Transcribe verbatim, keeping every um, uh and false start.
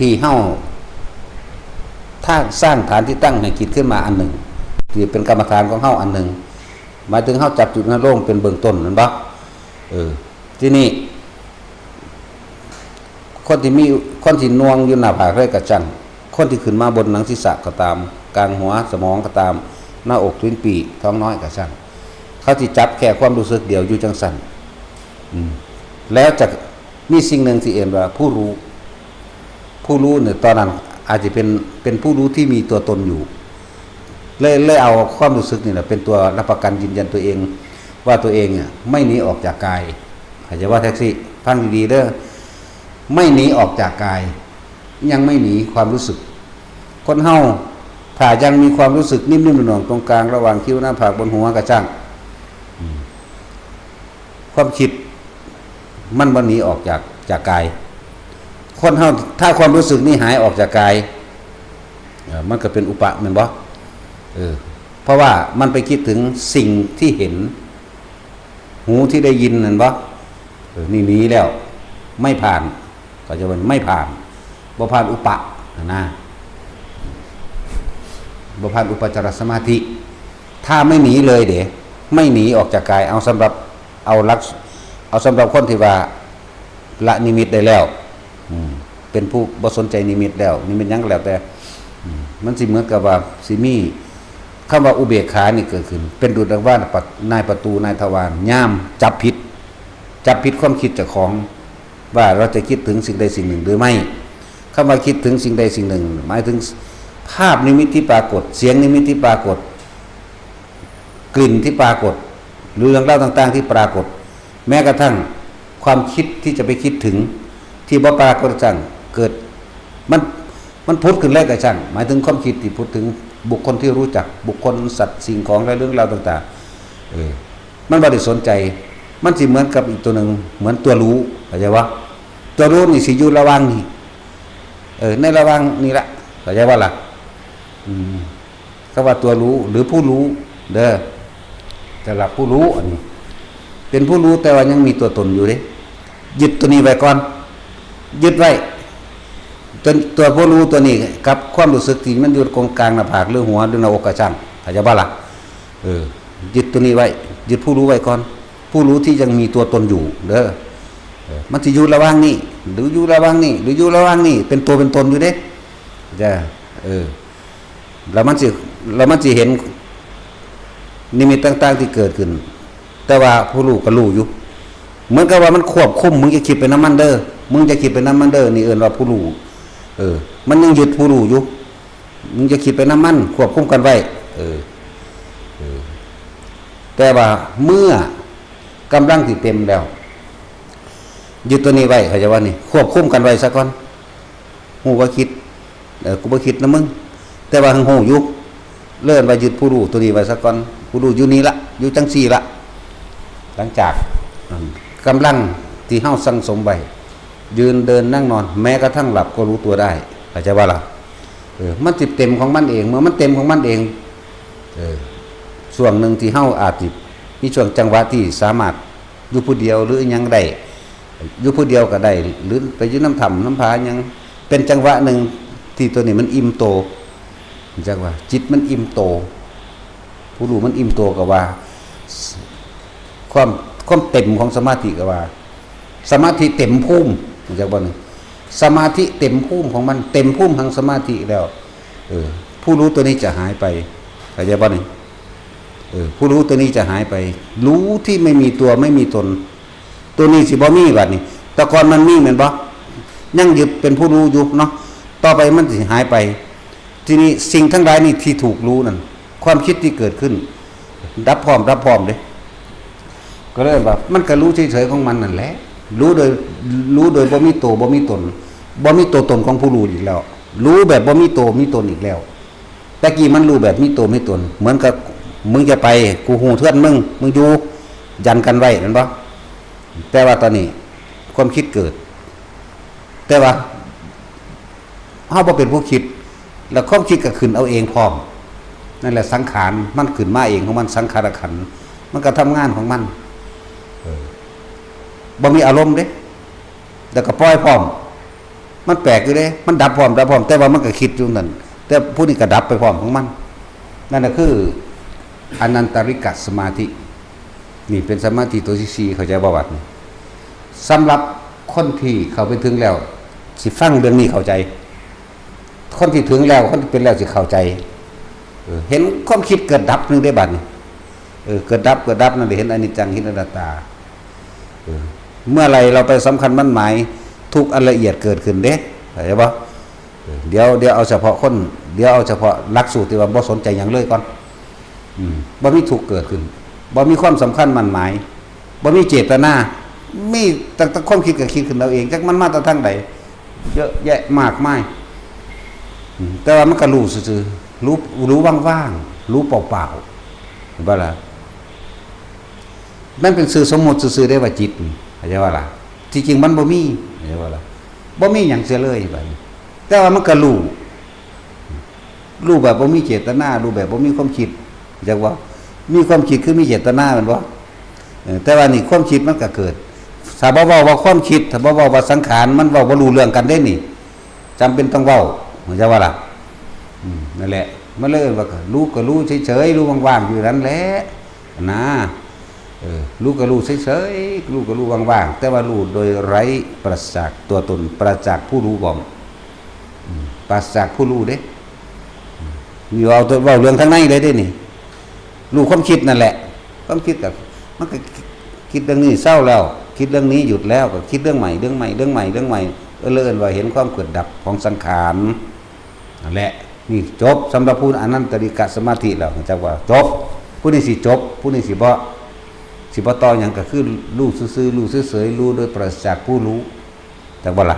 ที่เฮา ถ้าสร้างฐานที่ตั้งให้จิตขึ้นมาอันหนึ่ง ที่เป็นกรรมฐานของเฮาอันหนึ่ง หมายถึงเฮาจับจุดนั้นลงเป็นเบื้องต้นนั่นบ่ เออ ทีนี้ คนที่มี คนที่หน่วงอยู่หน้าผากเลยก็ช่าง คนที่ขึ้นมาบนหนังศีรษะก็ตาม กลางหัวสมองก็ตาม หน้าอก ลิ้นปี่ ท้องน้อยก็ช่าง เขาสิจับแค่ความรู้สึกเดียวอยู่จังซั่น อืม แล้วจะมีสิ่งหนึ่งที่เอิ้นว่าผู้รู้ ผู้รู้เนี่ยตอนนั้นอาจจะเป็น เป็นผู้รู้ที่มีตัวตนอยู่ เลย เลยเอาความรู้สึกนี่แหละเป็นตัวรับประกันยืนยันตัวเอง ว่าตัวเองเนี่ยไม่หนีออกจากกาย เข้าใจว่าแท็กซี่ ฟังดีๆเด้อ ไม่หนีออกจากกาย ยังไม่หนีความรู้สึก คนเฮาถ้ายังมีความรู้สึกนิ่มๆหน่วงๆตรงกลางระหว่างคิ้วหน้าผากบนหัวก็ช่าง อืม ความคิด มันบ่หนีออกจาก จากกาย คนเฮาถ้าความรู้สึกนี้หายออกจากกาย เอ่อ มันก็เป็นอุปะแม่นบ่ เออ เพราะว่ามันไปคิดถึงสิ่งที่เห็น หูที่ได้ยินนั่นบ่ เออ นี่หนีแล้ว ไม่ผ่าน เขาจะว่าไม่ผ่าน บ่ผ่านอุปะนะ บ่ผ่านอุปจารสมาธิ ถ้าไม่หนีเลยเด้ ไม่หนีออกจากกาย เอาสำหรับ เอาหลัก เอาสำหรับคนที่ว่าละนิมิตได้แล้ว อืม เป็นผู้บ่สนใจนิมิตแล้ว นิมิตหยังก็แล้วแต่ อืม มันสิเหมือนกับว่าสิมีคำว่าอุเบกขานี่เกิดขึ้น เป็นดุจดังว่านายประตูนายทวาร ยามจับผิด จับผิดความคิดเจ้าของ ว่าเราจะคิดถึงสิ่งใดสิ่งหนึ่งหรือไม่ คำว่าคิดถึงสิ่งใดสิ่งหนึ่ง หมายถึงภาพนิมิตที่ปรากฏ เสียงนิมิตที่ปรากฏ กลิ่นที่ปรากฏ หรือเรื่องราวต่างๆที่ปรากฏ แม้กระทั่งความคิดที่จะไปคิดถึง ที่บ่ปรากฏจังเกิด มัน มันผุดขึ้นแล้วก็ช่าง หมายถึงความคิดที่ผุดถึงบุคคลที่รู้จัก บุคคล สัตว์ สิ่งของ และเรื่องราวต่างๆ เออ มันบ่ได้สนใจ มันสิเหมือนกับอีกตัวหนึ่ง เหมือนตัวรู้ เข้าใจบ่ ตัวรู้นี่สิอยู่ระหว่างนี่ เออ ในระหว่างนี่ละ เข้าใจบ่ล่ะ อืม คำว่าตัวรู้หรือผู้รู้ เด้อ แต่ละผู้รู้อันนี้ เป็นผู้รู้แต่ว่ายังมีตัวตนอยู่เด้ ยึดตัวนี้ไว้ก่อน ยึดไว้ ตัว ตัวผู้รู้ตัวนี้กับความรู้สึกที่มันอยู่ตรงกลางหน้าผากหรือหัวหรือหน้าอกก็ช่าง เข้าใจบ่ล่ะ เออ ยึดตัวนี้ไว้ ยึดผู้รู้ไว้ก่อน ผู้รู้ที่ยังมีตัวตนอยู่ เด้อ เออ มันสิอยู่ระหว่างนี้ หรืออยู่ระหว่างนี้ หรืออยู่ระหว่างนี้ เป็นตัวเป็นตนอยู่เด้ จ้ะ เออ แล้วมันสิ แล้วมันสิเห็นนิมิตต่างๆที่เกิดขึ้น แต่ว่าผู้รู้ก็รู้อยู่ เหมือนกับว่ามันควบคุม มึงจะคิดไปนำมันเด้อ มึงจะคิดไปนำมันเด้อ นี่เอิ้นว่าผู้รู้ เออ มันยังยึดผู้รู้อยู่ มึงจะคิดไปนำมัน ควบคุมกันไว้ เออ เออ แต่ว่าเมื่อกำลังสิเต็มแล้ว ยึดตัวนี้ไว้ เข้าใจบ่นี่ ควบคุมกันไว้ซะก่อน ฮู้ว่าคิด เออ กูบ่คิดนำมึง แต่ว่าหั้งฮู้อยู่ เอิ้นว่ายึดผู้รู้ตัวนี้ไว้ซะก่อน ผู้รู้อยู่นี่ละ อยู่จังซี่ละ หลังจาก อืม กำลังที่เฮาสั่งสมไว้ ยืนเดินนั่งนอน แม้กระทั่งหลับก็รู้ตัวได้ เข้าใจบ่ล่ะ เออ มันสิเต็มของมันเอง เมื่อมันเต็มของมันเอง เออ ช่วงหนึ่งที่เฮาอาจสิมีช่วงจังหวะที่สามารถอยู่ผู้เดียวหรืออิหยังได้ อยู่ผู้เดียวก็ได้ หรือไปอยู่นำถ้ำนำผาหยัง เป็นจังหวะหนึ่งที่ตัวนี้มันอิ่มโต จังว่าจิตมันอิ่มโต ผู้รู้มันอิ่มโตก็ว่า ความ ความเต็มของสมาธิก็ว่า สมาธิเต็มภูมิ จักบ่นี่ สมาธิเต็มภูมิของมัน เต็มภูมิของสมาธิแล้ว เออ ผู้รู้ตัวนี้จะหายไป เข้าใจบ่นี่ เออ ผู้รู้ตัวนี้จะหายไป รู้ที่ไม่มีตัวไม่มีตน ตัวนี้สิบ่มีบัดนี้ แต่ก่อนมันมีแม่นบ่ ยังยึดเป็นผู้รู้อยู่เนาะ ต่อไปมันสิหายไป ทีนี้สิ่งทั้งหลายนี่ที่ถูกรู้นั่น ความคิดที่เกิดขึ้น ดับพร้อม ดับพร้อมเด้ ก็เลยว่ามันก็รู้เฉยๆของมันนั่นแหละ รู้โดย รู้โดยบ่มีตัวบ่มีตน บ่มีตัวตนของผู้รู้อีกแล้ว รู้แบบบ่มีตัวมีตนอีกแล้ว แต่กี้มันรู้แบบมีตัวมีตน เหมือนกับมึงจะไป กูฮู้เทือนมึง มึงอยู่ ยันกันไว้แม่นบ่ แต่ว่าตอนนี้ความคิดเกิด แต่ว่าเฮาบ่เป็นผู้คิด แล้วความคิดก็ขึ้นเอาเองพร้อม นั่นแหละสังขารมันขึ้นมาเองของมัน สังขารขันธ์ มันก็ทำงานของมัน เออ บ่มีอารมณ์เด้ แล้วก็ปล่อยพร้อม มันแปลกอยู่เด้ มันดับพร้อมดับพร้อม แต่ว่ามันก็คิดอยู่นั่น แต่ผู้นี้ก็ดับไปพร้อมของมัน นั่นน่ะคืออนันตริกะสมาธิ นี่เป็นสมาธิตัวที่สี่ เข้าใจบ่บัดนี้ สำหรับคนที่เข้าไปถึงแล้ว สิฟังเรื่องนี้เข้าใจ คนที่ถึงแล้ว คนที่เป็นแล้วสิเข้าใจ เออ เห็นความคิดเกิดดับหนึ่งได้บัดนี้ เออ เกิดดับ เกิดดับนั่นได้เห็นอนิจจัง เห็นอนัตตา เออ เมื่อไหร่เราไปสำคัญมั่นหมาย ทุกข์อันละเอียดเกิดขึ้นเด้ เข้าใจบ่ เออ เดี๋ยว เดี๋ยวเอาเฉพาะคน เดี๋ยวเอาเฉพาะหลักสูตรที่ว่าบ่สนใจหยังเลยก่อน อืม บ่มีทุกข์เกิดขึ้น บ่มีความสำคัญมั่นหมาย บ่มีเจตนา มีตั้งแต่ความคิดก็คิดขึ้นเอาเอง จักมันมาแต่ทางใด เยอะแยะมากมาย อืม แต่ว่ามันก็รู้ซื่อๆ รู้ รู้ว่างๆ รู้เปล่าๆ เห็นบ่ล่ะ มันเป็นชื่อสมมุติซื่อๆ ได้ว่าจิตนี่ เข้าใจบ่ล่ะ ที่จริงมันบ่มี เข้าใจบ่ล่ะ บ่มีหยังเสียเลยบัดนี้ แต่ว่ามันก็รู้ รู้แบบบ่มีเจตนา รู้แบบบ่มีความคิด จักว่า มีความคิดคือมีเจตนาแม่นบ่ เออ แต่ว่านี่ความคิดมันก็เกิด ถ้าบ่เว้าว่าความคิด ถ้าบ่เว้าว่าสังขาร มันเว้าบ่รู้เรื่องกันเด้นี่ จำเป็นต้องเว้า เข้าใจบ่ล่ะ อืม นั่นแหละ มันเลยเอิ้นว่ารู้ก็รู้เฉยๆ รู้ว่างๆ อยู่นั่นแหละ นะ เออ รู้ก็รู้เฉยๆ รู้ก็รู้ว่างๆ แต่ว่ารู้โดยไร้ปราศจากตัวตน ปราศจากผู้รู้บ่ อืม ปราศจากผู้รู้เด้ อืม นี่เว้าตัว เว้าเรื่องทางในเลยเด้นี่ รู้ความคิดนั่นแหละ ความคิดกับ มันก็คิดเรื่องนี้เศร้าแล้ว คิดเรื่องนี้หยุดแล้ว ก็คิดเรื่องใหม่ เรื่องใหม่ เรื่องใหม่ เรื่องใหม่ เออ เลยเอิ้นว่าเห็นความเกิดดับของสังขาร นั่นแหละ นี่จบสำหรับผู้อนันตริกะสมาธิแล้ว จักว่าจบ ผู้นี้สิจบ ผู้นี้สิบ่ สิบ่ต่อหยัง ก็คือรู้ซื่อๆ รู้เฉยๆ รู้โดยปราศจากผู้รู้ จักบ่ล่ะ